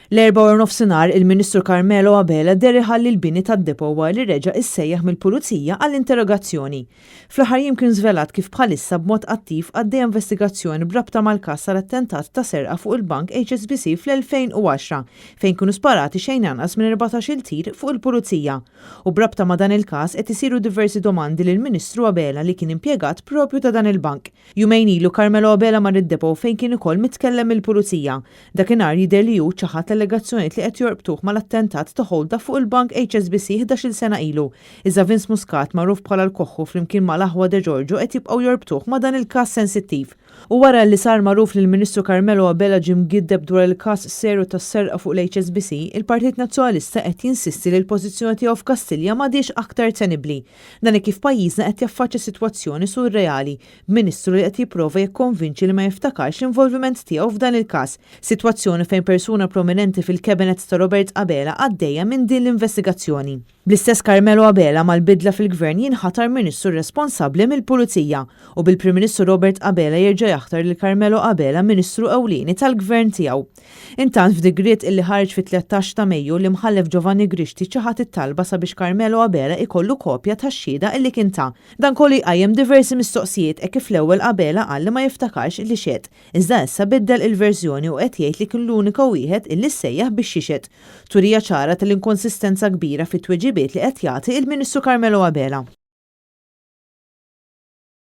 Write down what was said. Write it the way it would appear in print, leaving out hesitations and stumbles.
L-Erbgħa wara nofsinhar, il-Ministru Carmelo Abela deher iħalli l-bini tad-depot wara li reġa' issejjaħ mill-Pulizija għall-interrogazzjoni. Fl-aħħar jiem kien żvelat kif bħalissa b'mod attiv għaddejja investigazzjoni b'rabta mal-każ tal-attentat ta' serqa fuq il-bank HSBC fl-2010 fejn kienu sparati xejn anqas minn 14-il tir fuq il-Pulizija. U b'rabta ma' dan il-każ qed isiru diversi domandi lill-Ministru Abela li kien impjegat propju ta' dan il-bank. Jumejn ilu Carmelo Abela mar id-depot fejn kien ukoll mitkellem mill-Pulizija. Dakinhar jidher li hu ċaħad l-allegazzjonijiet li qed jorbtuh mal-attentat ta' hold-up fuq il-bank HSBC 11-il sena ilu. Iżda Vince Muscat, magħruf bħala l-Koħħu flimkien mal-aħwa De Giorgio qed jibqgħu jorbtuh ma' dan il-każ sensittiv. U wara li sar magħruf li l-Ministru Carmelo Abela ġie mgiddeb dwar il-każ serju tas-serqa fuq l-HSBC, il-Partit Nazzjonalista qed jinsisti li l-pożizzjoni tiegħu f'Kastilja m'għadhiex aktar tenibbli. Dan hekk kif pajjiżna qed jaffaċċja sitwazzjoni surreali, b'Ministru li qed jipprova jikkonvinċi li ma jiftakarx l-involviment tiegħu f'dan il-każ, sitwazzjoni fejn persuna prominenti fil-Cabinet ta' Robert Abela għaddejja minn din l-investigazzjoni. Bl-istess Carmelo Abela mal-bidla fil-Gvern jinħatar Ministru responsabbli mill-Pulizija u bil-Prim Ministru Robert Abela jerġa' jaħtar lil Carmelo Abela Ministru ewlieni tal-Gvern tiegħu. Intant f'digriet illi ħareġ fit-13 ta' Mejju, l-Imħallef Giovanni Grixti ċaħad it-talba sabiex Carmelo Abela ikollu kopja tax-xhieda illi kien ta. Dan kollu jqajjem diversi mistoqsijiet hekk kif l-ewwel Abela qal li ma jiftakarx li xehed, iżda issa biddel il-verżjoni u qed jgħid li kien l-unika wieħed illi ssejjaħ biex jixhed. Turija ċara tal-inkonsistenza kbira fit-tweġibiet li qed jagħti il-Ministru Carmelo Abela.